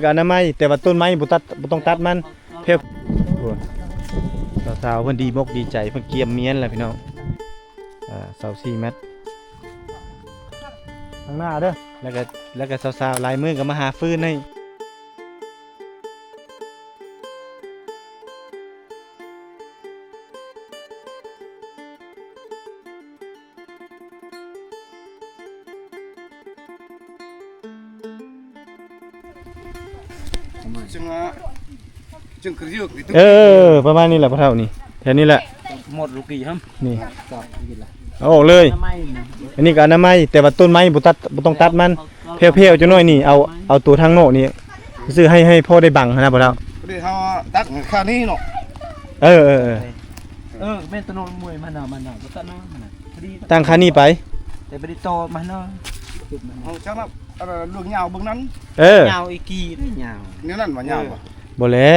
ກໍອະນາໄມ ແຕ່ວ່າຕົ້ນໄມ້ບໍ່ຕັດ ບໍ່ຕ້ອງຕັດມັນ ແຜ່ວ ໂອ້ຍ ສາວໆເພິ່ນດີມົກດີໃຈ ເພິ່ນກຽມມຽນແລ້ວພີ່ນ້ອງ. ອ່າ ຊາວສີ່ແມັດ ທາງໜ້າເດີ ແລ້ວກໍ ແລ້ວກໍສາວໆຫຼາຍມື້ກໍມາຫາຟືນໃຫ້. ເອີ ປະມານນີ້ແຫຼະພໍ່ເຖົ້ານີ້ ແຖວນີ້ແຫຼະ ໝົດລູກດີຫັ້ນ ນີ້ ເອົາອອກເລີຍ. ອັນນີ້ກໍອະນາໄມ ແຕ່ວ່າຕົ້ນໄມ້ບໍ່ຕັດ ບໍ່ຕ້ອງຕັດມັນ ແຜ່ວໆຈັກໜ້ອຍນີ້ ເອົາ ເອົາຕົວທາງນອກນີ້ ຊື່ໃຫ້ ໃຫ້ພໍໄດ້ບັງຫັ້ນນະພໍ່ເຖົ້າ. ພໍດີເຮົາຕັດຄານີ້ເນາະ ເອີ ເອີ ເອີ ເອີ ແມ່ນຕະໂນນມວຍມານະ ມານະ ບໍ່ຕະໂນນມານະ ພໍດີ ຕັ້ງຄານີ້ໄປ ແຕ່ບໍ່ໄດ້ຕໍ່ມາເນາະ ເຮົາຈະມາ ອັນນັ້ນ ລວງຍາວເບິ່ງນັ້ນ ເອີ ຍາວອີກກີ້ ຍາວ ແນວນັ້ນວ່າຍາວບໍ່? ບໍ່ແຫຼະ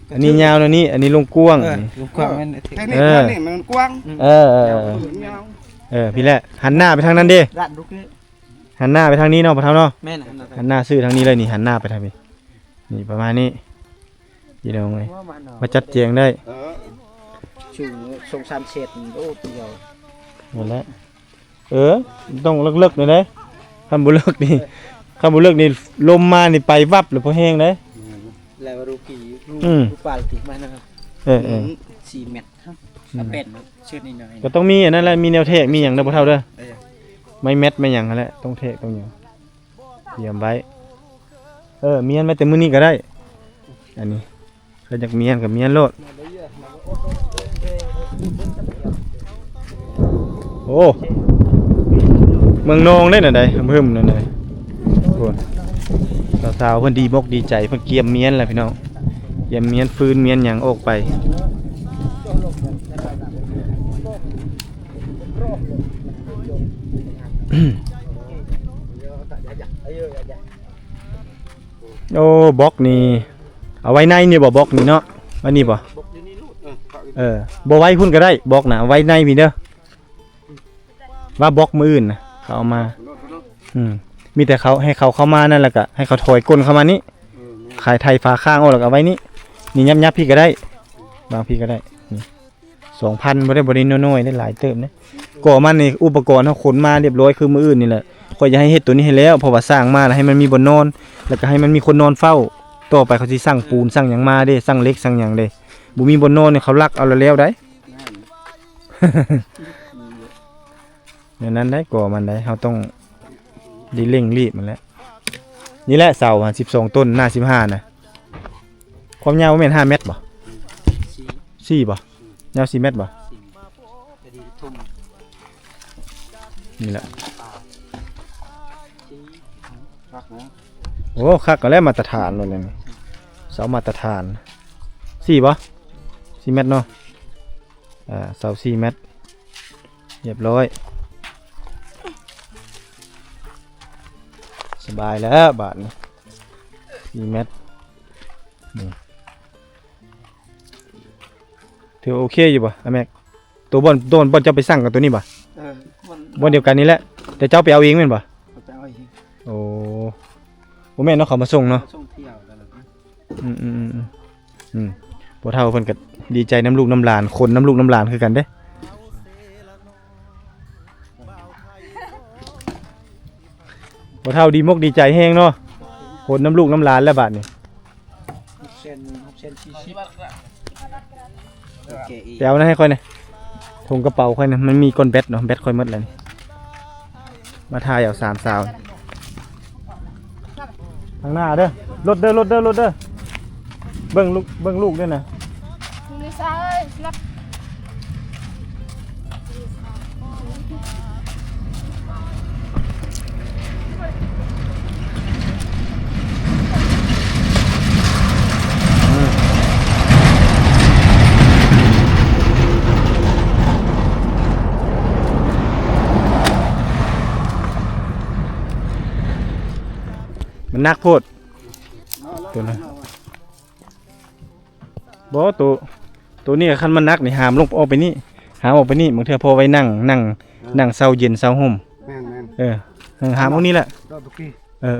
ເອົ້າ ອັນນີ້ຍາວແນວນີ້ ອັນນີ້ລວງກວ້າງ ເອີ ລວງກວ້າງ ແມ່ນ ແຕ່ນີ້ ເອີ ນີ້ມັນກວ້າງ ເອີ ເອີ ເອີ ຍາວ ເອີ ພີ່ແຫຼະ ຫັນໜ້າໄປທາງນັ້ນເດ້ ຫັ້ນໜ້າໄປທາງນີ້ເນາະ ພໍ່ເຖົ້າເນາະ ແມ່ນ ຫັນໜ້າຊື່ທາງນີ້ເລີຍນີ້ ຫັນໜ້າໄປທາງນີ້ ນີ້ປະມານນີ້ພີ່ນ້ອງເອີຍ ມາຈັດແຈງໄດ້ ເອີ ສູງສອງສາມເຊັນ ໂອ້ ດຽວ ນັ້ນແຫຼະ ເອີ ຕ້ອງເລິກໆໜ່ອຍເດ້ ຄັນບໍ່ເລິກນີ້ ເອີ ຄັນບໍ່ເລິກນີ້ ລົມມານີ້ໄປວັບເລີຍ ພໍແຮງເດ້ ແລ້ວລູກກີ້ ອືມ ລູກປານຕິມານະ ເອີ ເອີ ອືມ ສີ່ແມັດ ອືມ ແປດເນາະ ເຊີດໜ້ອຍໆ ກໍຕ້ອງມີອັນນັ້ນແຫຼະ ມີແນວແທກ ມີຫຍັງເດີພໍ່ເຖົ້າເດີ ເອີ ໄມ້ແມັດໄມ້ຫຍັງຫັ້ນແຫຼະ ຕ້ອງແທກຕ້ອງຫຍັງ ຕຽມໄວ້ ເອີ ມ້ຽນໄວ້ແຕ່ມື້ນີ້ກໍໄດ້ ອັນນີ້ ຄັນຢາກມ້ຽນກໍມ້ຽນໂລດ ໂອ້ ເມືອງນອງເດ້ນະ ໄດຫຶມໆນັ້ນນະ ໂອ້ ສາວໆເພິ່ນດີມົກດີໃຈ ເພິ່ນກຽມມ້ຽນແລ້ວພີ່ນ້ອງ ກຽມມ້ຽນຟືນມ້ຽນຫຍັງອອກໄປ. ໂອ້ ບລັອກນີ້ ເອົາໄວ້ໃນນີ້ບໍ່ ບລັອກນີ້ເນາະ ໄວ້ນີ້ບໍ່ ເອີ ບໍ່ໄວ້ພຸ້ນກໍໄດ້ ບລັອກນະ ໄວ້ໃນພີ້ເດີ ວ່າບລັອກມື້ອື່ນນະ ເຂົາເອົາມາ ອືມ ມີແຕ່ເຂົາ ໃຫ້ເຂົາເຂົ້າມານັ້ນ ແລ້ວກໍໃຫ້ເຂົາຖອຍກົ້ນເຂົ້າມານີ້ ຂາຍໄຖ່ຝາຂ້າງອອກ ແລ້ວກໍເອົາໄວ້ນີ້ ນີ້ ຍັບໆ ພີ້ກໍໄດ້ ວາງພີ້ກໍໄດ້ ນີ້ ສອງພັນ ບໍ່ໄດ້ ບໍ່ໄດ້ນ້ອຍໆ ໄດ້ຫຼາຍເຕີບເດ້ ກໍມັນນີ້ ອຸປະກອນເຮົາຂົນມາລຽບຮ້ອຍ ຄືມື້ອື່ນນີ້ແຫຼະ ຂ້ອຍຢາກໃຫ້ເຮັດໂຕນີ້ໃຫ້ແລ້ວ ເພາະວ່າສ້າງມາແລ້ວໃຫ້ມັນມີບ່ອນນອນ ແລ້ວກໍໃຫ້ມັນມີຄົນນອນເຝົ້າ ຕໍ່ໄປເຂົາຊິສ້າງປູນ ສ້າງຫຍັງມາເດ້ ສ້າງເຫຼັກ ສ້າງຫຍັງເດ້ ບໍ່ມີບ່ອນນອນນີ້ ເຂົາລັກເອົາແລ້ວໃດ ແນວນັ້ນໄດ໋ ກໍມັນໄດ໋ ເຮົາຕ້ອງໄດ້ເລັ່ງລີບມັນແຫຼະ ນີ້ແຫຼະ ເສົາຫັ້ນ ສິບສອງຕົ້ນ ໜ້າ ສິບຫ້ານະ ຄວາມຍາວບໍ່ແມ່ນຫ້າແມັດບໍ່? ສີ່ ສີ່ບໍ່? ຍາວສີ່ແມັດບໍ່? ສີ່ ນີ້ແຫຼະ ໂອ້ ຄັກແລ້ວ ມາດຕະຖານໂລດແຫຼະນີ້ ເສົາມາດຕະຖານ ສີ່ບໍ່? ສີ່ແມັດເນາະ ອ່າ ເສົາສີ່ແມັດ ຮຽບຮ້ອຍ ສະບາຍແລ້ວບາດນີ້ ສີ່ແມັດ ນີ້ ຖືໂອເຄຢູ່ບໍ່ ອາແມັກ? ໂຕບ່ອນ ໂຕບ່ອນເຈົ້າໄປສັ່ງກັນໂຕນີ້ບໍ່? ເອີ ບ່ອນ ບ່ອນດຽວກັນນີ້ແຫຼະ ແຕ່ເຈົ້າໄປເອົາເອງແມ່ນບໍ່? ເຂົາໄປເອົາເອງ ໂອ້ ບໍ່ແມ່ນເນາະ ເຂົາມາສົ່ງເນາະ ມາສົ່ງທ່ຽວແລ້ວ ອືມໆໆ ອືມ ພໍ່ເຖົ້າເພິ່ນກໍດີໃຈນຳລູກນຳຫຼານ ຄົນນຳລູກນຳຫຼານຄືກັນເດ້ ພໍ່ເຖົ້າດີມົກດີໃຈແຮງເນາະ ຄົນນຳລູກນຳຫຼານແລ້ວບາດນີ້ ຫົກແສນ ຫົກແສນສີ່ສິບ ໂອເຄ ໄປເອົານັ້ນໃຫ້ຂ້ອຍແດ່ ຖົງກະເປົາຂ້ອຍນະ ມັນມີກ່ອນແບັດເນາະ ແບັດຂ້ອຍໝົດແລ້ວນີ້ ມາຖ່າຍເອົາສາມສາວ ທາງໜ້າເດີ ລົດເດີ ລົດເດີ ລົດເດີ ເບິ່ງລູກ ເບິ່ງລູກເດີນະ ມັນໜັກໂພດ ໂຕນັ້ນ ບໍ່ ໂຕ ໂຕນີ້ຄັນມັນໜັກນີ້ ຫາມລົງອອກໄປນີ້ ຫາມອອກໄປນີ້ ບາງເທື່ອພໍໄວ້ນັ່ງ ນັ່ງ ນັ່ງເຊົາເຢັນເຊົາຮົ່ມ ແມ່ນໆ ເອີ ຫາມອອກນີ້ແຫຼະ ເອີ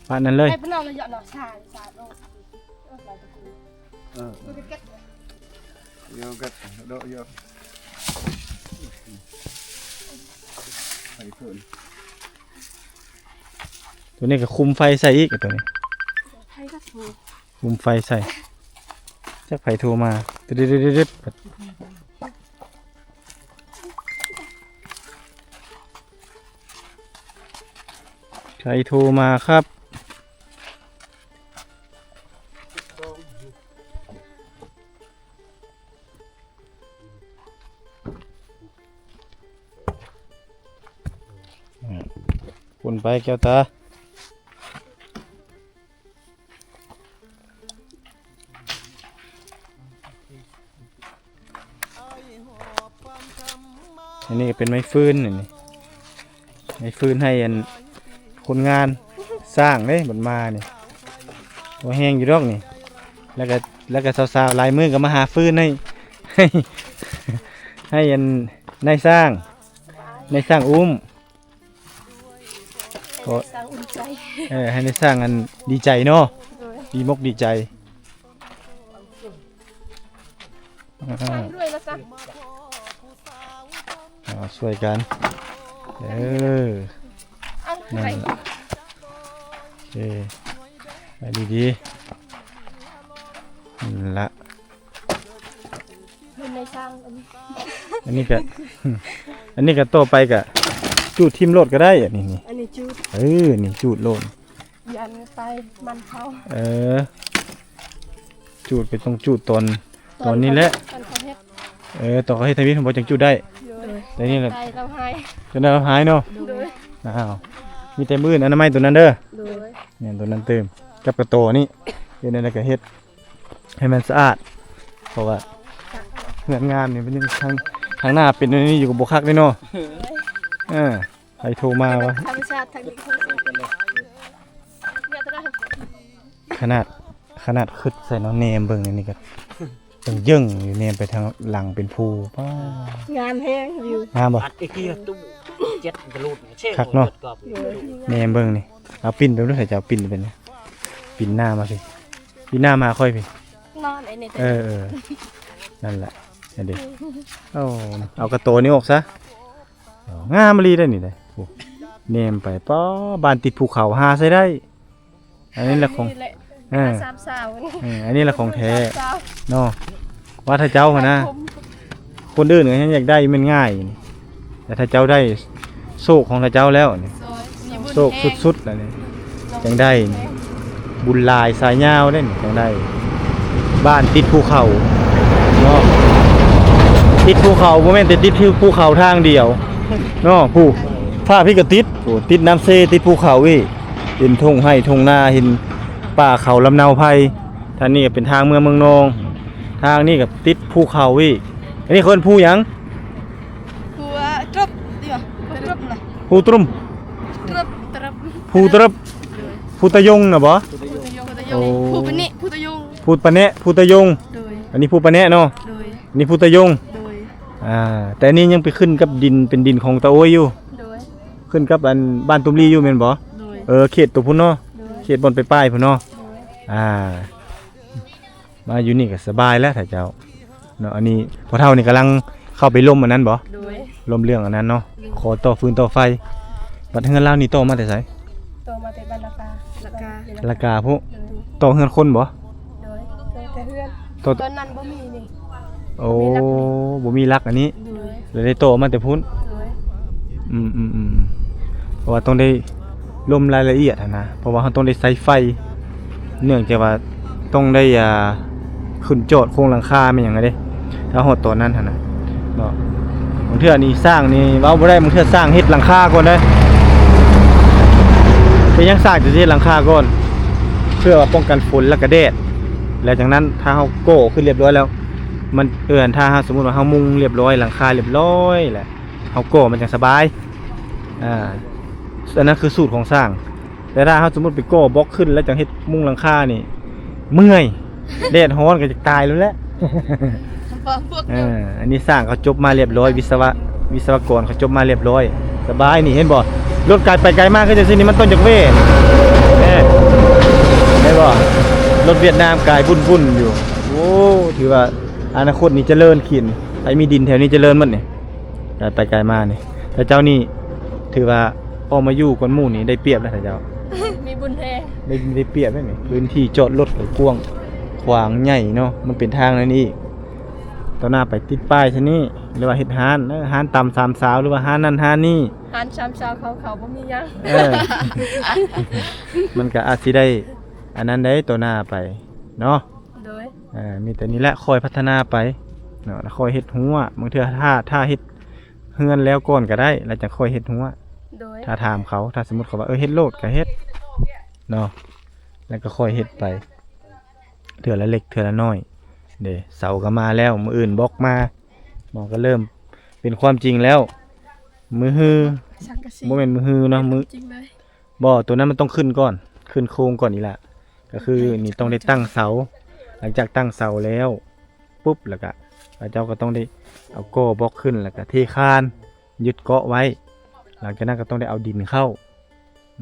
ໆ ປານນັ້ນເລີຍ ໃຫ້ເພິ່ນເອົາລະເຍາະເນາະ ຊາ ຊາໂລ ເອີ ໂຍເກີດ ໂດະໂຍ ໄປເພິ່ນ ຕົວນີ້ກໍຄຸມໄຟໃສ່ອີກ ຕົວນີ້ ໃຜກໍໂທ ຄຸມໄຟໃສ່ ຈັກໃຜໂທມາ ຕຶດໆໆໆ ໃຄໂທມາຄັບ? ອ່າ ຄົນໄປແກ້ວຕາ. ອັນນີ້ກໍເປັນໄມ້ຟືນ ອັນນີ້ໄມ້ຟືນໃຫ້ອັນຄົນງານສ້າງເດ້ ບັດມານີ້ ບໍ່ແຮງຢູ່ດອກນີ້ ແລ້ວກໍ ແລ້ວກໍສາວໆຫຼາຍມື້ກໍມາຫາຟືນໃຫ້ ໃຫ້ ໃຫ້ອັນນາຍສ້າງ ນາຍສ້າງອຸ້ມ ກໍ ໃຫ້ນາຍສ້າງອຸ່ນໃຈ ເອີ ໃຫ້ນາຍສ້າງອັນດີໃຈເນາະ ໂດຍ ດີມົກດີໃຈ ອ່າ ຊ່ວຍກັນ ເອີ ນັ້ນລະ ໂອເຄ ໄປດີໆ ນັ້ນລະ. ເປັນນາຍຊ່າງອັນນີ້ ອັນນີ້ກະ ອັນນີ້ກະຕໍ່ໄປກະຈູດຖິ້ມໂລດກະໄດ້ ອັນນີ້ນີ້ ອັນນີ້ຈູດ ເອີ ນີ້ຈູດໂລດ ຢ້ານໄຟມັນເຂົ້າ ເອີ ຈູດກະຕ້ອງຈູດຕອນ ຕອນນີ້ແຫຼະ ຕອນເຂົາເຮັດ ເອີ ຕອນເຂົາເຮັດທຳອິດບໍ່ຈັ່ງຈູດໄດ້ ໂດຍ ແຕ່ນີ້ລະ ໄດ້ລຳຫາຍ ຈົນໄດ້ລຳຫາຍເນາະ ໂດຍ ອ້າວ ມີແຕ່ມື້ອື່ນອະນາໄມໂຕນັ້ນເດີ ໂດຍ ແມ່ນໂຕນັ້ນຕື່ມ ກັບກະໂຕນີ້ ເຮັດແນວໃດກະເຮັດ ໃຫ້ມັນສະອາດ ເພາະວ່າເຮືອນງານນີ້ມັນຍັງທາງ ທາງໜ້າເປັນແນວນີ້ຢູ່ກໍບໍ່ຄັກເດ້ເນາະ ເອີ ໃຜໂທມາວະ ທຳມະຊາດທາງນີ້ ຂະໜາດ ຂະໜາດຄຶດໃສ່ເນາະ ແນມເບິ່ງອັນນີ້ກໍເຢິງໆຢູ່ ແນມໄປທາງຫຼັງເປັນພູ ປ້າ ງາມແຮງວິວ ງາມບໍ່ ອັດອີກທີລະຕູ້ ເຈັດມັນຈະຫຼຸດ ຄັກເນາະ ໂດຍ ແນມເບິ່ງນີ້ ເອົາປິ່ນໄປດູເຈົ້າ ປິ່ນໄປນີ້ ປິ່ນໜ້າມາພີ້ ປີໜ້າມາຄ່ອຍພີ້ ນອນໄອ້ນີ້ ເອີໆ ນັ້ນແຫຼະ ນັ້ນເດ ໂອ້ ເອົາກະໂຕນີ້ອອກຊະ ງາມອີ່ຫຼີເດ້ນີ້ເດ້ ໂອ້ ແນມໄປ ປ້າ ບ້ານຕິດພູເຂົາ ຫາໃສໄດ້ ອັນນີ້ລະຂອງ ນີ້ແຫຼະ ເອີ ສາມສາວ ເອີ ອັນນີ້ລະຂອງແທ້ ສາມສາວ ເນາະ ວ່າຖ້າເຈົ້າຫັ້ນນະ ຄົນອື່ນກໍຍັງຢາກໄດ້ແມ່ນງ່າຍນີ້ ແຕ່ຖ້າເຈົ້າໄດ້ໂຊກຂອງເຈົ້າແລ້ວນີ້ ໂຊກສຸດໆແລ້ວນີ້ ຈັ່ງໄດ້ນີ້ ບຸນຫຼາຍສາຍຍາວເດ້ນີ້ ຈັ່ງໄດ້ ບ້ານຕິດພູເຂົາເນາະ ຕິດພູເຂົາ ບໍ່ແມ່ນແຕ່ຕິດພູເຂົາທາງດຽວເນາະ ພູ້ ພາກພີ້ກໍຕິດ ໂອ້ ຕິດນ້ຳເຊ ຕິດພູເຂົາອີກ ເຫັນທົ່ງໄຮ່ທົ່ງນາ ເຫັນປ່າເຂົາລຳເນົາໄຜ່ ທາງນີ້ກໍເປັນທາງເມືອງເມືອງນອງ ທາງນີ້ກໍຕິດພູເຂົາອີກ ອັນນີ້ເຂົາເອີ້ນພູຫຍັງ? ພູຕຣຶບ ຕຣຶບ ພູຕຣຶມ ຕຣຶບ ຕຣຶບ ພູຕຣຶບ ໂດຍ ພູຕະຍົງນະບໍ? ພູຕະຍົງ ໂອ້ ພູປະເນະ ພູຕະຍົງ ພູປະເນະ ພູຕະຍົງ ໂດຍ ອັນນີ້ພູປະເນະເນາະ ໂດຍ ອັນນີ້ພູຕະຍົງ ໂດຍ ອ່າ ແຕ່ອັນນີ້ຍັງໄປຂຶ້ນກັບດິນ ເປັນດິນຂອງຕາໂອ້ຍຢູ່ ໂດຍ ຂຶ້ນກັບອັນບ້ານຕຸ້ມລີຢູ່ແມ່ນບໍ່? ໂດຍ ເອີ ເຂດໂຕພຸ້ນເນາະ ໂດຍ ເຂດບ່ອນປາຍໆພຸ້ນເນາະ ໂດຍ ອ່າ ມາຢູ່ນີ້ກໍສະບາຍແລ້ວທ່ານເຈົ້າເນາະ ອັນນີ້ພໍ່ເຖົ້ານີ້ກຳລັງເຂົ້າໄປລົມອັນນັ້ນບໍ່? ໂດຍ ລົມເລື່ອງອັນນັ້ນເນາະ ໂດຍ ຂໍຕໍ່ຟືນຕໍ່ໄຟ ບັດເຮືອນລາວນີ້ຕໍ່ມາແຕ່ໃສ? ຕໍ່ມາແຕ່ບ້ານລະກາ ລະກາ ລະກາພຸ້ນ ໂດຍ ຕໍ່ເຮືອນຄົນບໍ່? ໂດຍ ຕໍ່ແຕ່ເຮືອນ ຕໍ່ ຕອນນັ້ນບໍ່ມີນີ້ ໂອ້ ບໍ່ມີຫຼັກອັນນີ້ ໂດຍ ແລ້ວໄດ້ຕໍ່ມາແຕ່ພຸ້ນ ໂດຍ ອືມໆໆ ເພາະວ່າຕ້ອງໄດ້ລົມລາຍລະອຽດຫັ້ນນະ ເພາະວ່າເຮົາຕ້ອງໄດ້ໃສ່ໄຟ ເນື່ອງຈາກວ່າຕ້ອງໄດ້ ອ່າ ຂຶ້ນຈອດໂຄງຫຼັງຄາແມ່ນຫຍັງເດ້ ຖ້າຮອດຕອນນັ້ນຫັ້ນນະເນາະ ບາງເທື່ອນີ້ຊ່າງນີ້ເວົ້າບໍ່ໄດ້ ບາງເທື່ອຊ່າງເຮັດຫຼັງຄາກ່ອນເດ້ ເປັນຫຍັງຊ່າງຈະເຮັດຫຼັງຄາກ່ອນ? ເພື່ອວ່າປ້ອງກັນຝົນ ແລ້ວກະແດດ ແລ້ວຈັ່ງນັ້ນ ຖ້າເຮົາກໍ່ຂຶ້ນລຽບຮ້ອຍແລ້ວ ມັນ ເອີ ຖ້າເຮົາ ສົມມຸດວ່າເຮົາມຸງລຽບຮ້ອຍ ຫຼັງຄາລຽບຮ້ອຍແລ້ວ ເຮົາກໍ່ມັນຈັ່ງສະບາຍ ອ່າ ອັນນັ້ນຄືສູດຂອງຊ່າງ ແຕ່ຖ້າເຮົາສົມມຸດໄປກໍ່ບລັອກຂຶ້ນ ແລ້ວຈັ່ງເຮັດມຸງຫຼັງຄານີ້ ເມື່ອຍ ແດດຮ້ອນກໍຈະຕາຍໂລດແຫຼະ ເອີ ອັນນີ້ຊ່າງເຂົາຈົບມາລຽບຮ້ອຍ ວິສະວະ ວິສະວະກອນເຂົາຈົບມາລຽບຮ້ອຍ ສະບາຍນີ້ ເຫັນບໍ່? ລົດໄກໄປໄກມາຄືຈັ່ງຊີ້ນີ້ ມັນຕ້ອງຢາກເວ ແມ່ນ ລົດຫວຽດນາມກາຍວຸ່ນໆຢູ່. ໂອ້ ຖືວ່າອະນາຄົດນີ້ຈະເລີນຂຶ້ນ. ໃຜມີດິນແຖວນີ້ຈະເລີນໝົດນີ້ ກາຍໄປກາຍມານີ້. ແຕ່ເຈົ້ານີ້ຖືວ່າອອກມາຢູ່ກ່ອນໝູ່ນີ້ໄດ້ປຽບແລ້ວເຈົ້າ. ມີບຸນແທ້. ໄດ້ ໄດ້ປຽບແລ້ວນີ້. ພື້ນທີ່ຈອດລົດກໍກວ້າງຂວາງໃຫຍ່ເນາະ. ມັນເປັນທາງນັ້ນອີກ. ຕໍ່ໜ້າໄປຕິດປ້າຍຊະນີ້ ຫຼືວ່າເຮັດຮ້ານ ເອີ ຮ້ານຕຳສາມສາວ ຫຼືວ່າຮ້ານນັ້ນຮ້ານນີ້. ຮ້ານສາມສາວເຂົາ ເຂົາບໍ່ມີຫຍັງ. ເອີ ມັນກໍອາດຊິໄດ້ອັນນັ້ນໄດ້ຕໍ່ໜ້າໄປເນາະ. ໂດຍ. ເອີ ມີແຕ່ນີ້ແຫຼະ ຄ່ອຍພັດທະນາໄປເນາະ ແລ້ວຄ່ອຍເຮັດຮົ້ວ. ບາງເທື່ອຖ້າ ຖ້າເຮັດເຮືອນແລ້ວກ່ອນກໍໄດ້ ແລ້ວຈັ່ງຄ່ອຍເຮັດຮົ້ວ. ໂດຍ. ຖ້າຖາມເຂົາ ຖ້າສົມມຸດເຂົາວ່າ ເອີ ເຮັດໂລດກໍເຮັດເນາະ ແລ້ວກໍຄ່ອຍເຮັດໄປ ເທື່ອລະເລັກເທື່ອລະນ້ອຍເດ້. ເສົາກໍມາແລ້ວ ມື້ອື່ນບລັອກມາ ມັນກໍເລີ່ມເປັນຄວາມຈິງແລ້ວ. ມືຮື ສັງກະສີ ບໍ່ແມ່ນມືຮືເນາະ ມື ເປັນຄວາມຈິງເລີຍ. ບໍ່ ຕົວນັ້ນມັນຕ້ອງຂຶ້ນກ່ອນ ຂຶ້ນໂຄງກ່ອນນີ້ລະ. ກໍຄືນີ້ຕ້ອງໄດ້ຕັ້ງເສົາ. ຫຼັງຈາກຕັ້ງເສົາແລ້ວປຸບ ແລ້ວກະເຂົາເຈົ້າກໍຕ້ອງໄດ້ເອົາກໍ່ບລັອກຂຶ້ນ ແລ້ວກະເທຄານຍຶດເກາະໄວ້. ຫຼັງຈາກນັ້ນກໍຕ້ອງໄດ້ເອົາດິນເຂົ້າ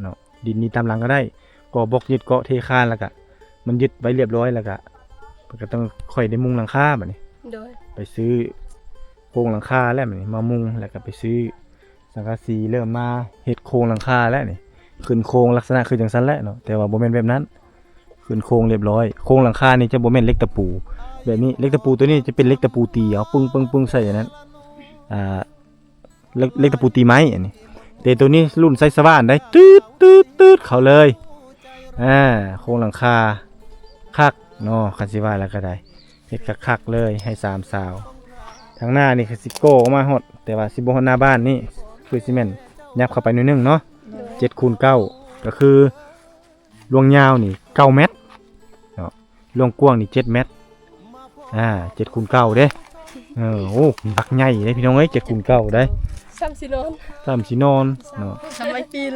ເນາະ ດິນນີ້ຕາມຫຼັງກໍໄດ້ ກໍ່ບລັອກຍຶດເກາະເທຄານ ແລ້ວກະມັນຍຶດໄວ້ລຽບຮ້ອຍ ແລ້ວກະ ເພິ່ນກໍຕ້ອງຄ່ອຍໄດ້ມຸງຫຼັງຄາບາດນີ້. ໂດຍ. ໄປຊື້ໂຄງຫຼັງຄາແລ້ວບາດນີ້ ມາມຸງ ແລ້ວກໍໄປຊື້ ສັງກະສີ ເລີ່ມມາເຮັດໂຄງຫຼັງຄາແລ້ວນີ້. ຂຶ້ນໂຄງລັກສະນະຄືຈັ່ງຊັ້ນແຫຼະເນາະ ແຕ່ວ່າບໍ່ແມ່ນແບບນັ້ນ. ຂຶ້ນໂຄງລຽບຮ້ອຍ ໂຄງຫຼັງຄານີ້ຈະບໍ່ແມ່ນເຫຼັກຕະປູແບບນີ້. ເຫຼັກຕະປູຕົວນີ້ຈະເປັນເຫຼັກຕະປູຕີເອົາປຶ້ງໆໆໃສ່ອັນນັ້ນ ອ່າ ເຫຼັກ ເຫຼັກຕະປູຕີໄມ້ອັນນີ້. ແຕ່ຕົວນີ້ລຸ້ນໃສ່ສະຫວ່ານໄດ້ ຕືດໆໆເຂົ້າເລີຍ. ອ່າ ໂຄງຫຼັງຄາຄັກເນາະ ຄັນຊິວ່າແລ້ວກໍໄດ້. ເຮັດຄັກໆເລີຍໃຫ້ສາມສາວ. ທາງໜ້ານີ້ກໍຊິກໍ່ອອກມາຮອດ ແຕ່ວ່າຊິບໍ່ຮອດໜ້າບ້ານນີ້ ຄືຊິແມ່ນຫຍັບເຂົ້າໄປໜ້ອຍໜຶ່ງເນາະ. ໂດຍ. ເຈັດຄູນເກົ້າ ກໍຄືລວງຍາວນີ້ເກົ້າແມັດເນາະ ລວງກວ້າງນີ້ເຈັດແມັດ. ອ່າ ເຈັດຄູນເກົ້າເດ້. ເອີ ໂອ້ ຫຼັກໃຫຍ່ເດ້ພີ່ນ້ອງເອີຍ ເຈັດຄູນເກົ້າໄດ໋. ສ່ຳຊິນອນ ສ່ຳຊິນອນເນາະ ສ່ຳໄມ້ປີນ.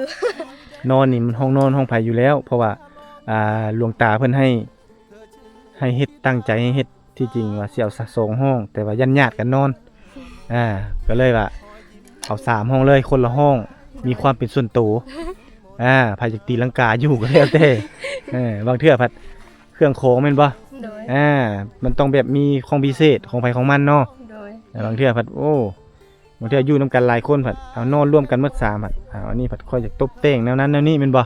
ນອນນີ້ມັນຫ້ອງນອນຫ້ອງໃຜຢູ່ແລ້ວ ເພາະວ່າ ອ່າ ຫຼວງຕາເພິ່ນໃຫ້ ໃຫ້ເຮັດ ຕັ້ງໃຈໃຫ້ເຮັດ ທີ່ຈິງວ່າຊິເອົາສະ ສອງຫ້ອງ ແຕ່ວ່າຢ້ານຍາດກັນນອນ. ອ່າ ກໍເລີຍວ່າເອົາສາມຫ້ອງເລີຍ ຄົນລະຫ້ອງ ມີຄວາມເປັນສ່ວນໂຕ. ອ່າ ໃຜຢາກຕີລັງກາຢູ່ກໍແລ້ວແຕ່. ເອີ ບາງເທື່ອພັດເຄື່ອງຂອງແມ່ນບໍ່? ໂດຍ. ອ່າ ມັນຕ້ອງແບບມີຂອງພິເສດຂອງໃຜຂອງມັນເນາະ. ໂດຍ. ແຕ່ບາງເທື່ອພັດ ໂອ້ ບາງເທື່ອຢູ່ນຳກັນຫຼາຍຄົນພັດ ເອົານອນລວມກັນໝົດສາມພັດ ເອົາ ອັນນີ້ພັດຂ້ອຍຢາກຕົບແຕ່ງແນວນັ້ນແນວນີ້ແມ່ນບໍ່?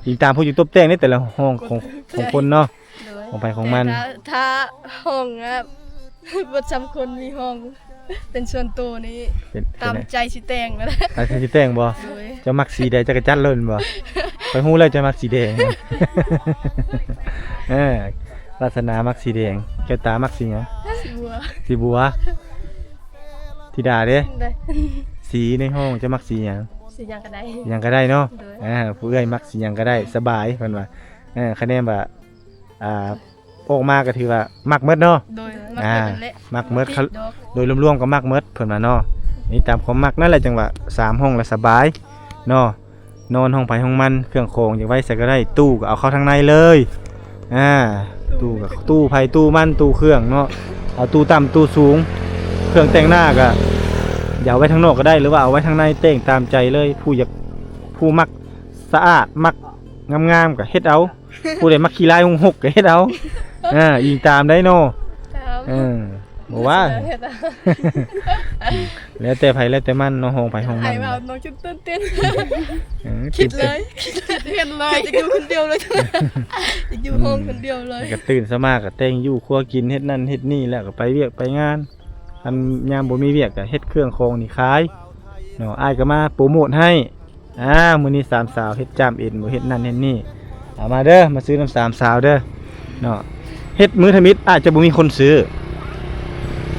ອີງຕາມຜູ້ຢາກຕົບແຕ່ງໃນແຕ່ລະຫ້ອງຂອງ ຂອງຄົນເນາະ. ໂດຍ. ຂອງໃຜຂອງມັນ ແຕ່ຖ້າ ຖ້າຫ້ອງອະ ເບິດສາມຄົນມີຫ້ອງເປັນສ່ວນໂຕນີ້ ເປັນ ຕາມໃຈຊິແຕ່ງແລ້ວ. ຕາມໃຈຊິແຕ່ງບໍ່? ໂດຍ. ເຈົ້າມັກສີໃດເຈົ້າກໍຈັດໂລດແມ່ນບໍ່? ຂ້ອຍຮູ້ແລ້ວເຈົ້າມັກສີແດງ. ເອີ ວາສະໜາມັກສີແດງ ແກ້ວຕາມັກສີຫຍັງ? ສີບົວ. ສີບົວ. ທິດາເດ້? ໄດ້. ສີໃນຫ້ອງເຈົ້າມັກສີຫຍັງ? ສີຫຍັງກໍໄດ້ ຫຍັງກໍໄດ້ເນາະ. ໂດຍ. ອ່າ ຜູ້ເອື້ອຍມັກສີຫຍັງກໍໄດ້ ສະບາຍເພິ່ນວ່າ. ເອີ ຄະແນນວ່າ ອ່າ ອອກມາກໍຖືວ່າມັກໝົດເນາະ. ໂດຍ. ມັກໝົດ ອ່າ ນັ້ນແຫຼະ ມັກໝົດ. ໂດຍລວມໆກໍມັກໝົດເພິ່ນວ່າເນາະ. ນີ້ຕາມຄວາມມັກນັ້ນແຫຼະ ຈັ່ງວ່າສາມຫ້ອງລະສະບາຍເນາະ. ນອນຫ້ອງໃຜຫ້ອງມັນ ເຄື່ອງຂອງຢາກໄວ້ໃສກໍໄດ້ ຕູ້ກໍເອົາເຂົ້າທາງໃນເລີຍ. ອ່າ ຕູ້ກໍຕູ້ໃຜຕູ້ມັນ ຕູ້ເຄື່ອງເນາະ. ເອົາຕູ້ຕ່ຳຕູ້ສູງ ເຄື່ອງແຕ່ງໜ້າກໍຢ່າເອົາໄວ້ທາງນອກກໍໄດ້ ຫຼືວ່າເອົາໄວ້ທາງໃນ ແຕ່ງຕາມໃຈເລີຍ. ຜູ້ຢາກ ຜູ້ມັກສະອາດ ມັກງາມໆກໍເຮັດເອົາ. ຜູ້ໃດມັກຂີ້ລາຍຫົກໆກໍເຮັດເອົາ. ອ່າ ອີງຕາມໄດ້ເນາະ. ຕາມ ເອີ ບໍ່ວ່າ ແລ້ວແຕ່ໃຜແລ້ວແຕ່ມັນເນາະ ຫ້ອງໃຜຫ້ອງມັນ. ອ້າຍວ່ານ້ອງຈົນຕື່ນເຕັ້ນ. ເອີ ຄິດເລີຍ ຄິດເລີຍ ຢາກຢູ່ຄົນດຽວເລີຍ ຢາກຢູ່ຫ້ອງຄົນດຽວເລີຍ. ກໍຕື່ນເຊົ້າມາກໍແຕ່ງຢູ່ຄົວກິນ ເຮັດນັ້ນເຮັດນີ້ ແລ້ວກໍໄປວຽກໄປງານ. ຄັນຍາມບໍ່ມີວຽກກໍເຮັດເຄື່ອງຂອງນີ້ຂາຍເນາະ. ອ້າຍກໍມາໂປຣໂມດໃຫ້. ອ່າ ມື້ນີ້ສາມສາວເຮັດຈ້າມເອັນ ບໍ່ເຮັດນັ້ນເຮັດນີ້. ເອົາມາເດີ ມາຊື້ນຳສາມສາວເດີເນາະ. ເຮັດມື້ທຳອິດອາດຈະບໍ່ມີຄົນຊື້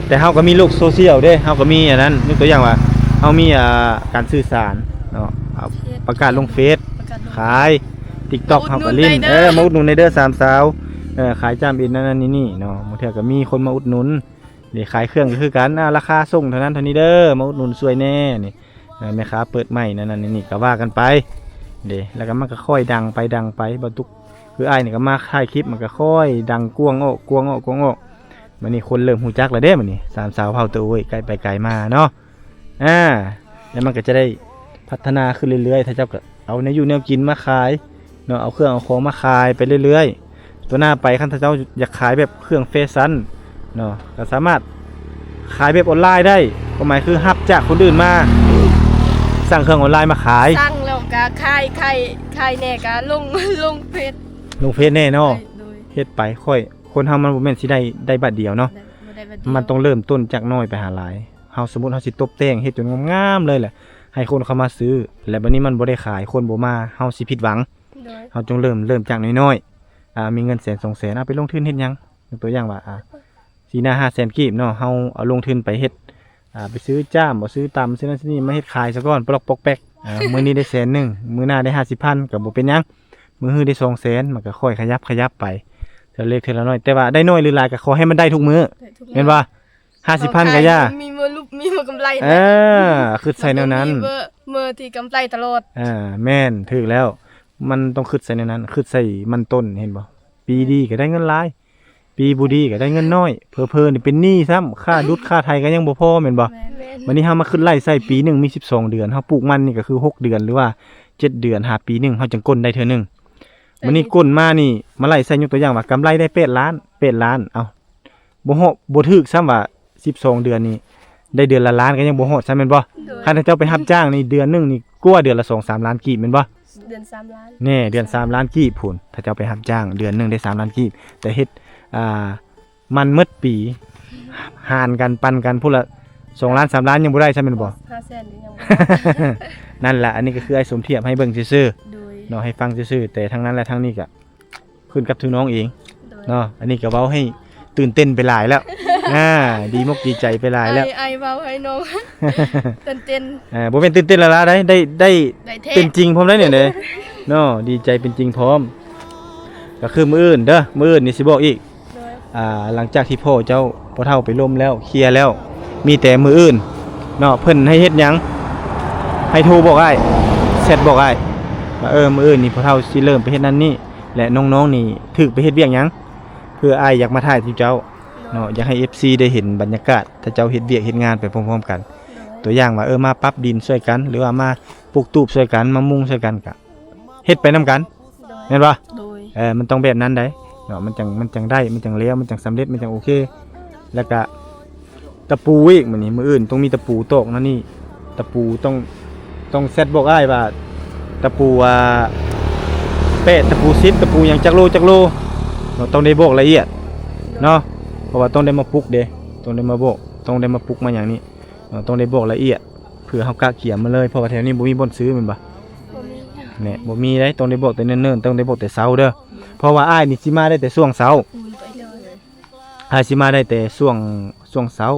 ແຕ່ເຮົາກໍມີໂລກໂຊຊຽວເດ້ ເຮົາກໍມີອັນນັ້ນ. ຍົກຕົວຢ່າງວ່າເຮົາມີ ອ່າ ການສື່ສານເນາະ ເອົາປະກາດລົງເຟສ ປະກາດລົງ ຂາຍ TikTok ເຮົາກໍຫຼິ້ນ. ມາອຸດໜູນໄດ້ເດີ ເອີ ມາອຸດໜູນໄດ້ເດີສາມສາວ. ເອີ ຂາຍຈ້າມເອັນນັ້ນໆນີ້ໆເນາະ. ບາງເທື່ອກໍມີຄົນມາອຸດໜູນ ນີ້ຂາຍເຄື່ອງກໍຄືກັນ ອ່າ ລາຄາສົ່ງເທົ່ານັ້ນເທົ່ານີ້ເດີ ມາອຸດໜູນຊ່ວຍແດ່. ນີ້ ແມ່ຄ້າເປີດໃໝ່ນັ້ນໆນີ້ໆ ກໍວ່າກັນໄປເດ້. ແລ້ວກໍມັນກໍຄ່ອຍດັງໄປດັງໄປ ບໍ່ຕຸກ ຄືອ້າຍນີ້ກໍມາຖ່າຍຄລິບ ມັນກໍຄ່ອຍດັງກວ້າງອອກ ກວ້າງອອກ ກວ້າງອອກ. ບັດນີ້ຄົນເລີ່ມຮູ້ຈັກແລ້ວເດ້ ບັດນີ້ສາມສາວເຜົ່າຕະໂອ້ຍ ໃກ້ໄປໄກມາເນາະ. ອ່າ ແລ້ວມັນກໍຈະໄດ້ພັດທະນາຂຶ້ນເລື້ອຍໆ ຖ້າເຈົ້າກໍເອົາແນວຢູ່ແນວກິນມາຂາຍເນາະ ເອົາເຄື່ອງເອົາຂອງມາຂາຍໄປເລື້ອຍໆ. ຕໍ່ໜ້າໄປ ຄັນຖ້າເຈົ້າຢາກຂາຍແບບເຄື່ອງແຟຊັນເນາະ ກໍສາມາດຂາຍແບບອອນລາຍໄດ້ ຄວາມໝາຍຄືຮັບຈາກຄົນອື່ນມາ ສັ່ງເຄື່ອງອອນລາຍມາຂາຍ ສັ່ງແລ້ວກໍຂາຍ ຂາຍ ຂາຍແດ່ກໍລົງ ລົງເຟສ ລົງເຟສແດ່ເນາະ ໂດຍ ໂດຍ ເຮັດໄປ ຂ້ອຍ ຄົນເຮົາມັນບໍ່ແມ່ນຊິໄດ້ ໄດ້ບາດດຽວເນາະ ໄດ້ ບໍ່ໄດ້ບາດດຽວ ມັນຕ້ອງເລີ່ມຕົ້ນຈາກນ້ອຍໄປຫາຫຼາຍ ເຮົາ ສົມມຸດເຮົາຊິຕົບແຕ່ງເຮັດຈົນງາມໆເລີຍແຫຼະ ໃຫ້ຄົນເຂົ້າມາຊື້ ແລະ ບັດນີ້ມັນບໍ່ໄດ້ຂາຍ ຄົນບໍ່ມາ ເຮົາຊິຜິດຫວັງ ໂດຍ ເຮົາຈົ່ງເລີ່ມ ເລີ່ມຈາກນ້ອຍໆ ອ່າ ມີເງິນແສນສອງແສນ ເອົາໄປລົງທຶນເຮັດຫຍັງ ຍົກຕົວຢ່າງວ່າ ອ່າ ສີ່ໜ້າຫ້າແສນກີບເນາະ ເຮົາເອົາລົງທຶນໄປເຮັດ ອ່າ ໄປຊື້ຈ້າມ ບໍ່ ຊື້ຕຳ ຊື້ນັ້ນຊື້ນີ້ ມາເຮັດຂາຍສາກ່ອນ ປະລັອກປອກແປັກ ອ່າ ມື້ນີ້ໄດ້ແສນໜຶ່ງ ມື້ໜ້າໄດ້ຫ້າສິບພັນ ກໍບໍ່ເປັນຫຍັງ ມື້ຮືໄດ້ສອງແສນ ມັນກໍຄ່ອຍຂະຫຍັບຂະຫຍັບໄປ ເທື່ອເລັກເທື່ອລະນ້ອຍ ແຕ່ວ່າໄດ້ໜ້ອຍຫຼືຫຼາຍກໍຂໍໃຫ້ມັນໄດ້ທຸກມື້ ໄດ້ທຸກມື້ ແມ່ນບໍ່? ຫ້າສິບພັນກໍຢ່າ ມີມື້ຫຼຸບ ມີມື້ກຳໄລ ເອີ ຄິດໃສ່ແນວນັ້ນ ມີມື້ ມື້ທີ່ກຳໄລຕະຫຼອດ ອ່າ ແມ່ນ ຖືກແລ້ວ ມັນຕ້ອງຄິດໃສ່ແນວນັ້ນ ຄິດໃສ່ມັນຕົ້ນ ເຫັນບໍ່? ປີດີກໍໄດ້ເງິນຫຼາຍ ປີບໍ່ດີກໍໄດ້ເງິນໜ້ອຍ ເຜີໆນີ້ເປັນໜີ້ຊ້ຳ ຄ່າດຸດຄ່າໄຖກໍຍັງບໍ່ພໍ ແມ່ນບໍ່? ແມ່ນ ແມ່ນ ບັດນີ້ເຮົາມາຄິດໄລ່ໃສ່ ປີໜຶ່ງມີສິບສອງເດືອນ ເຮົາປູກມັນນີ້ກໍຄືຫົກເດືອນ ຫຼືວ່າເຈັດເດືອນ ຫາປີໜຶ່ງ ເຮົາຈຶ່ງກົ້ນໄດ້ເທື່ອໜຶ່ງ ບັດນີ້ກົ້ນມານີ້ ມາໄລ່ໃສ່ ຍົກຕົວຢ່າງວ່າ ກຳໄລໄດ້ແປດລ້ານ ແປດລ້ານ ເອົ້າ ບໍ່ຮອດ ບໍ່ຖືກຊ້ຳວ່າ ສິບສອງເດືອນນີ້ ໄດ້ເດືອນລະລ້ານກໍຍັງບໍ່ຮອດຊ້ຳ ແມ່ນບໍ່? ໂດຍ ຄັນຖ້າເຈົ້າໄປຮັບຈ້າງນີ້ ເດືອນໜຶ່ງນີ້ກວ່າເດືອນລະສອງສາມລ້ານກີບ ແມ່ນບໍ່? ເດືອນສາມລ້ານ ແນ່ ເດືອນສາມລ້ານກີບພຸ້ນ ຖ້າເຈົ້າໄປຮັບຈ້າງເດືອນໜຶ່ງໄດ້ສາມລ້ານກີບ ແຕ່ເຮັດ ອ່າ ມັນໝົດປີ ຫານກັນປັນກັນ ຜູ້ລະສອງລ້ານສາມລ້ານ ຍັງບໍ່ໄດ້ຊ້ຳ ແມ່ນບໍ່? ຫ້າແສນກໍຍັງບໍ່ ນັ້ນລະ ອັນນີ້ກໍຄືອ້າຍສົມທຽບໃຫ້ເບິ່ງຊື່ໆ ໂດຍ ເນາະ ໃຫ້ຟັງຊື່ໆ ແຕ່ທັງນັ້ນແລະທັງນີ້ກໍ ຂຶ້ນກັບທຸກນ້ອງເອງ ໂດຍ ເນາະ ອັນນີ້ກໍເວົ້າໃຫ້ຕື່ນເຕັ້ນໄປຫຼາຍແລ້ວ ອ່າ ດີມົກດີໃຈໄປຫຼາຍແລ້ວ ອ້າຍ ອ້າຍເວົ້າໃຫ້ນ້ອງຕື່ນເຕັ້ນ ອ່າ ບໍ່ແມ່ນຕື່ນເຕັ້ນລ້າໆໃດ ໄດ້ ໄດ້ ໄດ້ແທ້ ເປັນຈິງພ້ອມໄດ໋ນີ້ເດ້ ເນາະ ດີໃຈເປັນຈິງພ້ອມ ກໍຄືມື້ອື່ນເດີ ມື້ອື່ນນີ້ຊິບອກອີກ ໂດຍ ອ່າ ຫຼັງຈາກທີ່ພໍ່ເຈົ້າ ພໍ່ເຖົ້າໄປລົມແລ້ວ ເຄຍແລ້ວ ມີແຕ່ມື້ອື່ນເນາະ ເພິ່ນໃຫ້ເຮັດຫຍັງ? ໃຫ້ໂທບອກອ້າຍ ແຊັດບອກອ້າຍ ວ່າ ເອີ ມື້ອື່ນນີ້ພໍ່ເຖົ້າຊິເລີ່ມໄປເຮັດນັ້ນນີ້ ແລະ ນ້ອງໆນີ້ຖືກໄປເຮັດວຽກຫຍັງ ເພື່ອອ້າຍຢາກມາຖ່າຍສູ່ເຈົ້າເນາະ ຢາກໃຫ້ເອັຟຊີໄດ້ເຫັນບັນຍາກາດ ຖ້າເຈົ້າເຮັດວຽກເຮັດງານໄປພ້ອມໆກັນ ໂດຍ ຕົວຢ່າງວ່າ ເອີ ມາປັບດິນຊ່ວຍກັນ ຫຼືວ່າມາປຸກຕູບຊ່ວຍກັນ ມາມຸງຊ່ວຍກັນ ກະເຮັດໄປນຳກັນ ໂດຍ ແມ່ນບໍ່? ໂດຍ ເອີ ມັນຕ້ອງແບບນັ້ນໄດ໋ເນາະ ມັນຈັ່ງ ມັນຈັ່ງໄດ້ ມັນຈັ່ງແລ້ວ ມັນຈັ່ງສຳເລັດ ມັນຈັ່ງໂອເຄ ແລ້ວກະ ຕະປູອີກ ມື້ນີ້ ມື້ອື່ນຕ້ອງມີຕະປູຕອກນັ້ນນີ້ ຕະປູຕ້ອງ ຕ້ອງແຊັດບອກອ້າຍວ່າ ຕະປູ ອ່າ ແປດ ຕະປູສິບ ຕະປູຫຍັງ ຈັກໂລ ຈັກໂລເນາະ ຕ້ອງໄດ້ບອກລະອຽດເນາະ ເພາະວ່າຕ້ອງໄດ້ມາປຸກເດ້ ຕ້ອງໄດ້ມາບອກ ຕ້ອງໄດ້ມາປຸກມາຫຍັງນີ້ເນາະ ຕ້ອງໄດ້ບອກລະອຽດ ເພື່ອເຮົາກະກຽມມາເລີຍ ເພາະວ່າແຖວນີ້ບໍ່ມີບ່ອນຊື້ແມ່ນບໍ່? ບໍ່ມີ ແນ່ ບໍ່ມີເດ້ ຕ້ອງໄດ້ບອກແຕ່ເນີນໆ ຕ້ອງໄດ້ບອກແຕ່ເຊົ້າເດີ ເພາະວ່າອ້າຍນີ້ຊິມາໄດ້ແຕ່ຊ່ວງເຊົ້າ ອືມ ໂດຍ ອ້າຍຊິມາໄດ້ແຕ່ຊ່ວງ ຊ່ວງເຊົ້າ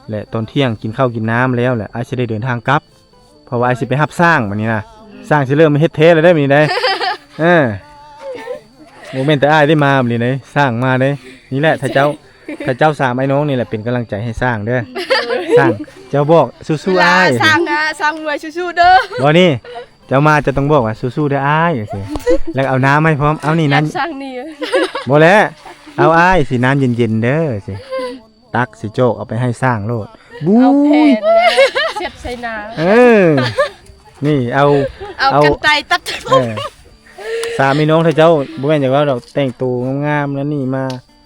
ແລະ ຕອນທ່ຽງກິນເຂົ້າກິນນ້ຳແລ້ວ ແລະ ອ້າຍຊິໄດ້ເດີນທາງກັບ ເພາະວ່າອ້າຍຊິໄປຮັບຊ້າງບັດນີ້ນະ ຊ້າງຊິເລີ່ມເຮັດແທ້ແລ້ວເດ້ບັດນີ້ເດ້ ເອີ ບໍ່ແມ່ນແຕ່ອ້າຍໄດ້ມາບັດນີ້ເດ້ ຊ້າງມາເດ້ ນີ້ແຫຼະ ຖ້າເຈົ້າ ຖ້າເຈົ້າສາມອ້າຍນ້ອງນີ້ແຫຼະເປັນກຳລັງໃຈໃຫ້ຊ້າງເດີ ຊ້າງ ເຈົ້າບອກສູ້ໆອ້າຍ ຊ້າງນະ ຊ້າງເມື່ອຍສູ້ໆເດີ ບໍ່ນີ້ ເຈົ້າມາເຈົ້າຕ້ອງບອກວ່າສູ້ໆເດີອ້າຍ ຈັ່ງຊີ້ ແລ້ວເອົານ້ຳໃຫ້ພ້ອມ ເອົານີ້ນັ້ນ ຊ້າງນີ້ ບໍ່ແຫຼະ ເອົາອ້າຍຊິນ້ຳເຢັນໆເດີ ຊີ້ ຕັກຊິໂຈກເອົາໄປໃຫ້ຊ້າງໂລດ ບູ ເອົາແຜ່ນເຊັດໃສ່ໜ້າ ເອີ ນີ້ເອົາ ເອົາ ເອົາ ກັນໄຕຕັດ ເອີ ສາມພີ່ນ້ອງເຂົາເຈົ້າ ບໍ່ແມ່ນຫຍັງເວົ້າດອກ ແຕ່ງໂຕງາມໆນັ້ນນີ້ມາ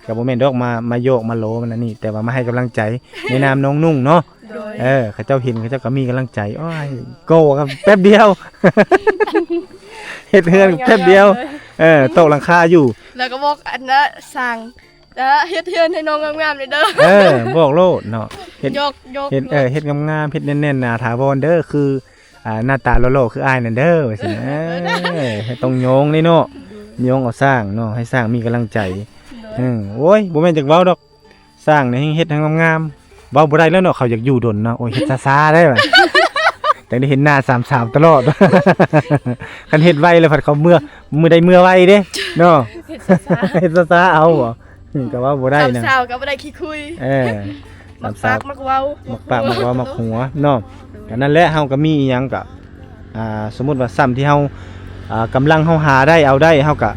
ກໍບໍ່ແມ່ນດອກ ມາ ມາຢອກມາລໍ້ມັນອັນນີ້ ແຕ່ວ່າມາໃຫ້ກຳລັງໃຈໃນນາມນ້ອງນຸ່ງເນາະ ໂດຍ ເອີ ເຂົາເຈົ້າເຫັນເຂົາເຈົ້າກໍມີກຳລັງໃຈ ໂອ້ຍ ກໍ່ກໍແປັບດຽວ ເຮັດເຮືອນແປັບດຽວ ເອີ ຕອກຫຼັງຄາຢູ່ ແລ້ວກໍບອກອັນນະ ສ້າງ ເຮັດເຮືອນໃຫ້ນ້ອງງາມໆເດີ ເອີ ບອກໂລດເນາະ ເຮັດ ຢອກໆ ເຮັດ ເອີ ເຮັດງາມໆ ເຮັດແໜ້ນໆໜາຖາວອນເດີ ຄື ອ່າ ໜ້າຕາຫຼໍ່ໆຄືອ້າຍນັ້ນເດີ ວ່າຊັ້ນ ເອີ ຕ້ອງໂຍງເດ້ເນາະ ໂຍງເອົາຊ້າງເນາະ ໃຫ້ຊ້າງມີກຳລັງໃຈ ໂດຍ ເອີ ໂອ້ຍ ບໍ່ແມ່ນຈັກເວົ້າດອກ ຊ້າງນີ້ແຮ່ງເຮັດໃຫ້ງາມໆ ເວົ້າບໍ່ໄດ້ແລ້ວເນາະ ເຂົາຢາກຢູ່ດົນເນາະ ໂອ້ຍ ເຮັດຊ້າໆໄດ້ວ່າ ຈັ່ງໄດ້ເຫັນໜ້າສາມສາວຕະຫຼອດ ຄັນເຮັດໄວແລ້ວພັດເຂົາເມືອ ມື້ໃດເມືອໄວເດ້ເນາະ ເຮັດຊ້າໆ ເຮັດຊ້າໆເອົາບໍ ອືມ ກໍເວົ້າບໍ່ໄດ້ນະ ສາມສາວກໍບໍ່ໄດ້ຂີ້ຄຸຍ ເອີ ສາມສາວ ມັກປາກມັກເວົ້າ ມັກປາກມັກເວົ້າມັກຫົວເນາະ ໂດຍ ກໍນັ້ນແຫຼະ ເຮົາກໍມີອີ່ຫຍັງກໍ ອ່າ ສົມມຸດວ່າສ່ຳທີ່ເຮົາ ອ່າ ກຳລັງເຮົາຫາໄດ້ເອົາໄດ້ ເຮົາກໍ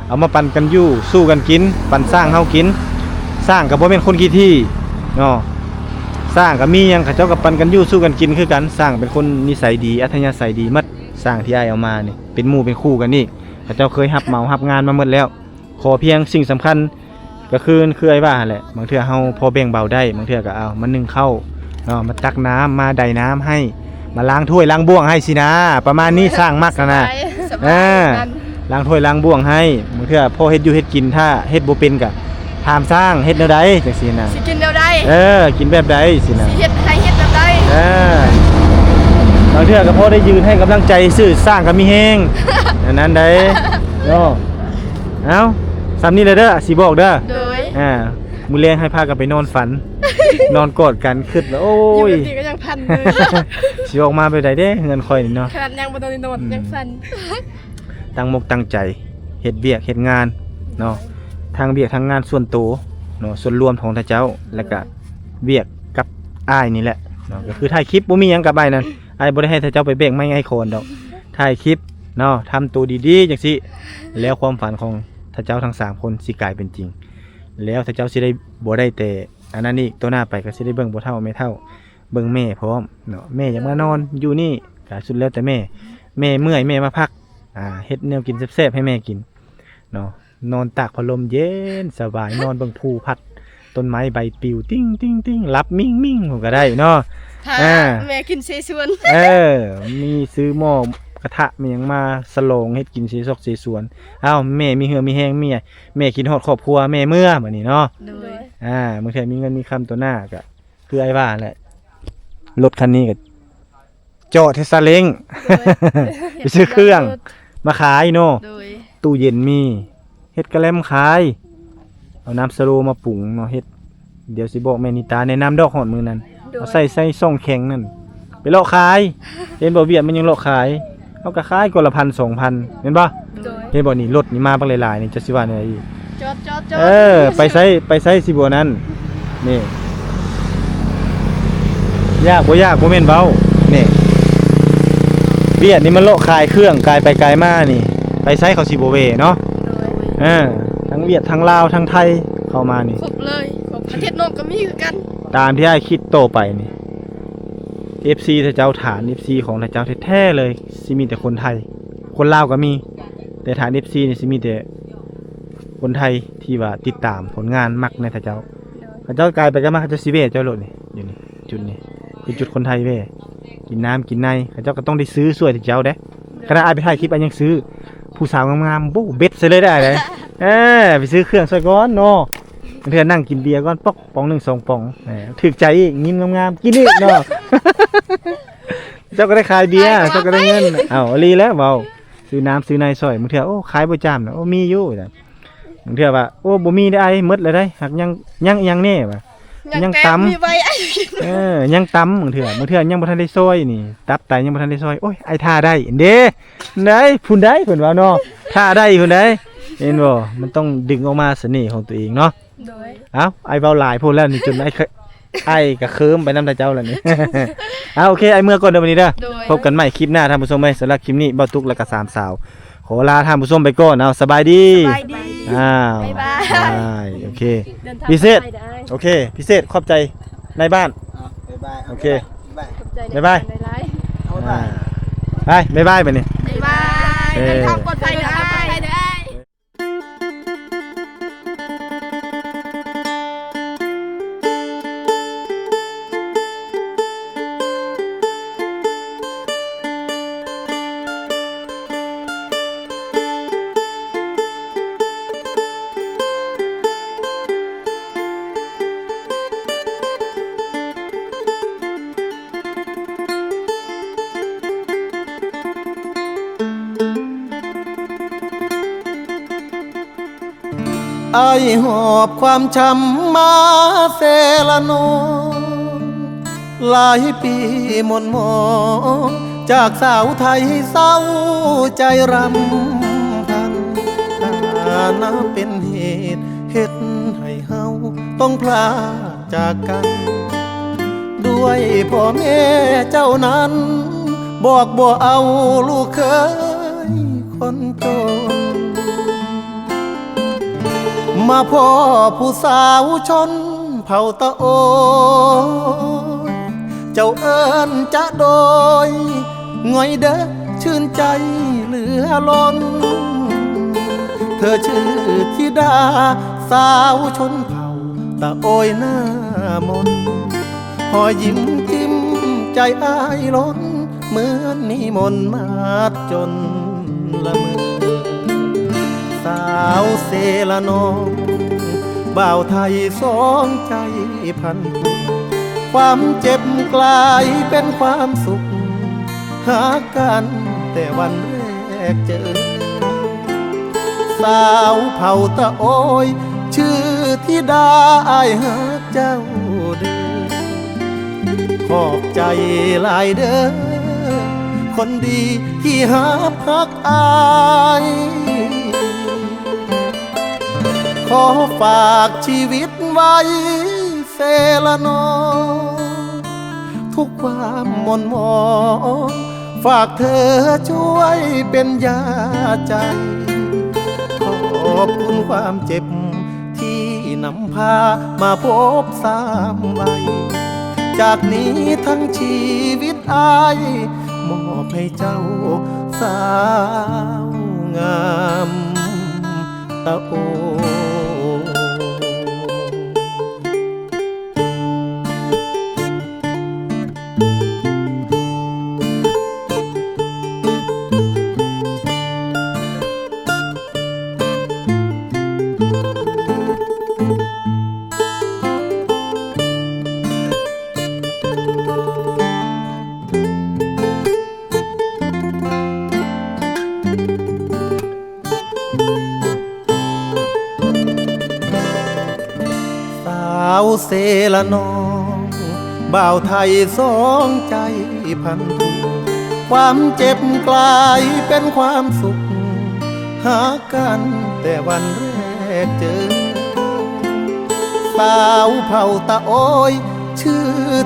ເອົາມາປັນກັນຢູ່ ສູ້ກັນກິນ ປັນຊ້າງເຮົາກິນ ຊ້າງກໍບໍ່ແມ່ນຄົນຂີ້ຖີ່ເນາະ ຊ້າງກໍມີຫຍັງເຂົາເຈົ້າກໍປັນກັນຢູ່ ສູ້ກັນກິນຄືກັນ ຊ້າງເປັນຄົນນິໄສດີ ອັດທະຍາໄສດີໝົດ ຊ້າງທີ່ອ້າຍເອົາມານີ້ ເປັນໝູ່ເປັນຄູ່ກັນອີກ ເຂົາເຈົ້າເຄີຍຮັບເໝົາຮັບງານມາໝົດແລ້ວ ຂໍພຽງສິ່ງສຳຄັນ ກໍຄື ຄືອ້າຍວ່າຫັ້ນແຫຼະ ບາງເທື່ອເຮົາພໍແບ່ງເບົາໄດ້ ບາງເທື່ອກໍເອົາມາໜຶ້ງເຂົ້າເນາະ ມາຕັກນ້ຳ ມາໄດນ້ຳໃຫ້ ມາລ້າງຖ້ວຍລ້າງບ່ວງໃຫ້ຊີ້ນາ ປະມານນີ້ ຊ່າງມັກຫັ້ນນະ ສະບາຍ ເອີ ສະບາຍ ລ້າງຖ້ວຍລ້າງບ່ວງໃຫ້ ບາງເທື່ອພໍເຮັດຢູ່ເຮັດກິນ ຖ້າເຮັດບໍ່ເປັນກໍຖາມຊ່າງເຮັດແນວໃດ ຈັ່ງຊີ້ນະ ຊິກິນແນວໃດ ເອີ ກິນແບບໃດຊີ້ນະ ຊິເຮັດໃຫ້ເຮັດແບບໃດ ເອີ ບາງເທື່ອກໍພໍໄດ້ຢືນໃຫ້ກຳລັງໃຈຊື່ ຊ່າງກໍມີແຮງ ອັນນັ້ນໃດເນາະ ເອົ້າ ສ່ຳນີ້ແຫຼະເດີ ຊິບອກເດີ ໂດຍ ອ່າ ມື້ແລງໃຫ້ພາກັນໄປນອນຝັນ ນອນກອດກັນ ຄິດວ່າ ໂອ້ຍ ຢູ່ແບບນີ້ກໍຍັງຝັນເລີຍ ຊິອອກມາແບບໃດເດ້ ເຮືອນຂ້ອຍນີ້ເນາະ ຂະໜາດຍັງບໍ່ທັນໄດ້ນອນ ອືມ ຍັງຝັນ ຕັ້ງມົກຕັ້ງໃຈ ເຮັດວຽກເຮັດງານເນາະ ທັງວຽກທັງງານສ່ວນໂຕເນາະ ສ່ວນລວມຂອງເຈົ້າ ແລ້ວກະວຽກກັບອ້າຍນີ້ແຫຼະເນາະ ກໍຄືຖ່າຍຄລິບ ບໍ່ມີຫຍັງກັບອ້າຍນັ້ນ ອ້າຍບໍ່ໄດ້ໃຫ້ເຈົ້າໄປແບກໄມ້ໄອ້ຄອນດອກ ຖ່າຍຄລິບເນາະ ທຳໂຕດີໆ ຈັ່ງຊີ້ ແລ້ວຄວາມຝັນຂອງເຈົ້າທັງສາມຄົນຊິກາຍເປັນຈິງ ແລ້ວເຈົ້າຊິໄດ້ ບໍ່ໄດ້ແຕ່ອັນນັ້ນອີກ ຕໍ່ໜ້າໄປກໍຊິໄດ້ເບິ່ງພໍ່ເຖົ້າແມ່ເຖົ້າ ເບິ່ງແມ່ພ້ອມເນາະ ແມ່ຢາກມານອນຢູ່ນີ້ກໍສຸດແລ້ວແຕ່ແມ່ ແມ່ເມື່ອຍແມ່ມາພັກ ອ່າ ເຮັດແນວກິນແຊບໆໃຫ້ແມ່ກິນເນາະ ນອນຕາກພັດລົມເຢັນສະບາຍ ນອນເບິ່ງພູພັດ ຕົ້ນໄມ້ໃບປິວຕິ່ງໆໆ ຫຼັບມິ່ງໆພຸ້ນກໍໄດ້ເນາະ ຖ້າ ອ່າ ແມ່ກິນເສສວນ ເອີ ມີຊື້ໝໍ້ກະທະມີຫຍັງມາສະຫຼອງເຮັດກິນເສຊອກເສສວນ ອ້າວ ແມ່ມີເຫື່ອມີແຮງ ແມ່ ແມ່ຄິດຮອດຄອບຄົວ ແມ່ເມືອບາດນີ້ເນາະ ໂດຍ ອ່າ ບາງເທື່ອມີເງິນມີຄຳຕໍ່ໜ້າກໍ ຄືອ້າຍວ່າແຫຼະ ລົດຄັນນີ້ກໍເຈາະແຕ່ຊາເລັ້ງ ໂດຍ ໄປຊື້ເຄື່ອງມາຂາຍເນາະ ໂດຍ ຕູ້ເຢັນມີ ເຮັດກະແລັມຂາຍ ເອົານ້ຳສະໂລມາປຸງເນາະ ເຮັດ ດຽວຊິບອກແມ່ນິຕາ ແນະນຳດອກ ຮອດມື້ນັ້ນ ໂດຍ ເອົາໃສ່ ໃສ່ຊ່ອງແຂງນັ້ນ ໄປເລາະຂາຍ ເຫັນບໍ່ ວຽດມັນຍັງເລາະຂາຍ ເຮົາກໍຂາຍກ່ອນລະພັນສອງພັນ ແມ່ນບໍ່? ໂດຍ ເຫັນບໍ່ນີ້ ລົດນີ້ມາບັກຫຼາຍໆນີ້ ເຈົ້າຊິວ່າແນວໃດອີກ? ຈອດໆໆ ເອີ ໄປໃສ ໄປໃສຊິບໍ່ນັ້ນ ນີ້ ຢາກບໍ່ຢາກບໍ່ແມ່ນເວົ້າ ນີ້ ວຽດນີ້ມັນເລາະຂາຍເຄື່ອງ ກາຍໄປກາຍມານີ້ ໄປໃສເຂົາຊິບໍ່ແວ່ເນາະ ໂດຍ ເອີ ທັງວຽດ ທັງລາວ ທັງໄທ ເຂົ້າມານີ້ ຄົບເລີຍ ຄົບ ປະເທດນອກກໍມີຄືກັນ ຕາມທີ່ອ້າຍຄິດຕໍ່ໄປນີ້ ເອັຟຊີ ເຈົ້າຖານ ເອັຟຊີ ຂອງເຈົ້າແທ້ໆເລີຍ ຊິມີແຕ່ຄົນໄທ ຄົນລາວກໍມີ ແຕ່ຖານ ເອັຟຊີ ນີ້ຊິມີແຕ່ຄົນໄທທີ່ວ່າຕິດຕາມຜົນງານ ມັກໃນເຈົ້າ ເຂົາເຈົ້າກາຍໄປກາຍມາ ເຂົາເຈົ້າຊິແວ່ເຈົ້າໂລດນີ້ ຢູ່ນີ້ ຈຸດນີ້ ຄືຈຸດຄົນໄທແວ່ ກິນນ້ຳກິນໃນ ເຂົາເຈົ້າກໍຕ້ອງໄດ້ຊື້ຊ່ວຍເຈົ້າເດ້ ຂະໜາດອ້າຍໄປຖ່າຍຄລິບ ອ້າຍຍັງຊື້ ຜູ້ສາວງາມໆ ໂອ້ ເບັດໃສ່ເລີຍເດ້ອ້າຍເດ້ ເອີ ໄປຊື້ເຄື່ອງຊ່ວຍກ່ອນເນາະ ບາງເທື່ອນັ່ງກິນເບຍກ່ອນ ປອກ ປອງໜຶ່ງສອງປອງ ເອີ ຖືກໃຈອີກ ຍິ້ມງາມໆ ກິນອີກເນາະ ເຈົ້າກໍໄດ້ຂາຍເບຍ ເຈົ້າກໍໄດ້ເງິນ ເອົາ ອີ່ຫຼີແລ້ວເວົ້າ ຊື້ນ້ຳຊື້ໃນຊ່ອຍ ບາງເທື່ອ ໂອ້ ຂາຍບໍ່ຈາມນະ ໂອ້ ມີຢູ່ ບາງເທື່ອວ່າ ໂອ້ ບໍ່ມີເດ້ອ້າຍ ໝົດແລ້ວເດ້ ຫາກຍັງ ຍັງອີ່ຫຍັງແດ່ວ່າ ຍັງຕຳ ມີໄວ້ ເອີ ຍັງຕຳ ບາງເທື່ອ ບາງເທື່ອຍັງບໍ່ທັນໄດ້ຊອຍນີ້ ຕັບໄຕຍັງບໍ່ທັນໄດ້ຊອຍ ໂອ້ຍ ອ້າຍຖ້າໄດ້ເດ້ ໄດ້ພຸ້ນໄດ໋ ເພິ່ນວ່າເນາະ ຖ້າໄດ້ພຸ້ນໄດ໋ ເຫັນບໍ່ ມັນຕ້ອງດຶງອອກມາສະເໜ່ຂອງຕົວເອງເນາະ ໂດຍ ເອົ້າ ອ້າຍເວົ້າຫຼາຍໂພດແລ້ວນີ້ ຈົນອ້າຍ ອ້າຍກະເຄີມໄປນຳແຕ່ເຈົ້າແລ້ວນີ້ ເອົ້າ ໂອເຄ ອ້າຍເມືອກ່ອນເດີ ມື້ນີ້ເດີ ໂດຍ ພົບກັນໃໝ່ຄລິບໜ້າ ທ່ານຜູ້ຊົມເອີຍ ສຳລັບຄລິບນີ້ ບ່າວຕຸກ ແລະກະສາມສາວ ຂໍລາທ່ານຜູ້ຊົມໄປກ່ອນ ເອົາ ສະບາຍດີ ສະບາຍດີ ອ້າວ ບາຍບາຍ ບາຍ ໂອເຄ ເດີນທາງ ພິເສດ ປອດໄພເດີອ້າຍ ໂອເຄ ພິເສດ ຂອບໃຈນາຍບ້ານ ອ້າວ ບາຍບາຍ ໂອເຄ ບາຍບາຍ ບາຍບາຍ ເອົາ ອ່າ ໄປ ບາຍບາຍ ບາດນີ້ ບາຍບາຍ ເອີ ເດີນທາງປອດໄພເດີອ້າຍ ເດີນທາງປອດໄພເດີອ້າຍ ອ້າຍຫອບຄວາມຊ້ຳມາເຊລະໂນ ຫຼາຍປີໝົນໝອງ ຈາກສາວໄທເສົ້າໃຈຣຳພັນ ຖານະເປັນເຫດເຮັດໃຫ້ເຮົາຕ້ອງພລາກຈາກກັນ ດ້ວຍພໍ່ແມ່ເຈົ້ານັ້ນ ບອກບໍ່ເອົາລູກເຂີຍຄົນຈົນ ມາພໍ້ຜູ້ສາວຊົນເຜົ່າຕະໂອ ເຈົ້າເອີ້ນຈະໂດຍ ງ່ອຍເດີ ຊື່ນໃຈເຫຼືອລົ້ນ ເທີຊື່ທິດາສາວຊົນເຜົ່າຕະໂອຍໜ້າມົນ ຮອຍຍິ້ມຈິ້ມໃຈອ້າຍລົ້ນ ເໝືອນມີມົນມາດຈົນລະເມີ. ສາວເຊລະນອງ ບ່າວໄທສອງໃຈພັນຜູກ ຄວາມເຈັບກາຍເປັນຄວາມສຸກ ຫາກັນແຕ່ວັນແລກເຈີ. ສາວເຜົ່າຕະໂອຍ ຊື່ທິດາ ອ້າຍຮັກເຈົ້າເດີ ຂອບໃຈຫຼາຍເດີ ຄົນດີທີ່ຮັບຮັກອ້າຍ ຂໍຝາກຊີວິດໄວ້ ເຊລະນອງ ທຸກຄວາມໝົ່ນໝອງ ຝາກເທີຊ່ວຍເປັນຢາໃຈ ຂອບຄຸນຄວາມເຈັບທີ່ນຳພາມາພົບຊ້ຳໄວ້ ຈາກນີ້ທັງຊີວິດອ້າຍ ມອບໃຫ້ເຈົ້າສາວງາມ ຕະໂອ. ສາວເຊລະນອງ ບ່າວໄທສອງໃຈພັນຜູກ ຄວາມເຈັບກາຍເປັນຄວາມສຸກ ຫາກັນແຕ່ວັນແລກເຈີ. ສາວເຜົ່າຕະໂອຍ ຊື່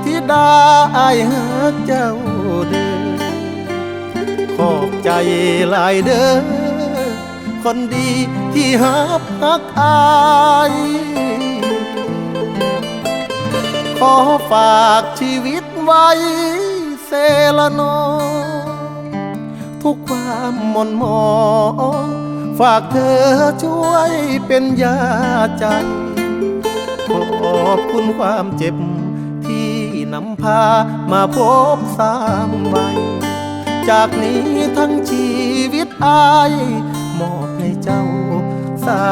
ທິດາ ອ້າຍຮັກເຈົ້າເດີ ຂອບໃຈຫຼາຍເດີ ຄົນດີທີ່ຮັບຮັກອ້າຍ ຂໍຝາກຊີວິດໄວ້ ເຊລະນອງ ທຸກຄວາມໝົ່ນໝອງ ຝາກເທີຊ່ວຍເປັນຢາໃຈ ຂອບຄຸນຄວາມເຈັບທີ່ນຳພາມາພົບຊ້ຳໄວ້ ຈາກນີ້ທັງຊີວິດອ້າຍ ມອບໃຫ້ເຈົ້າສາ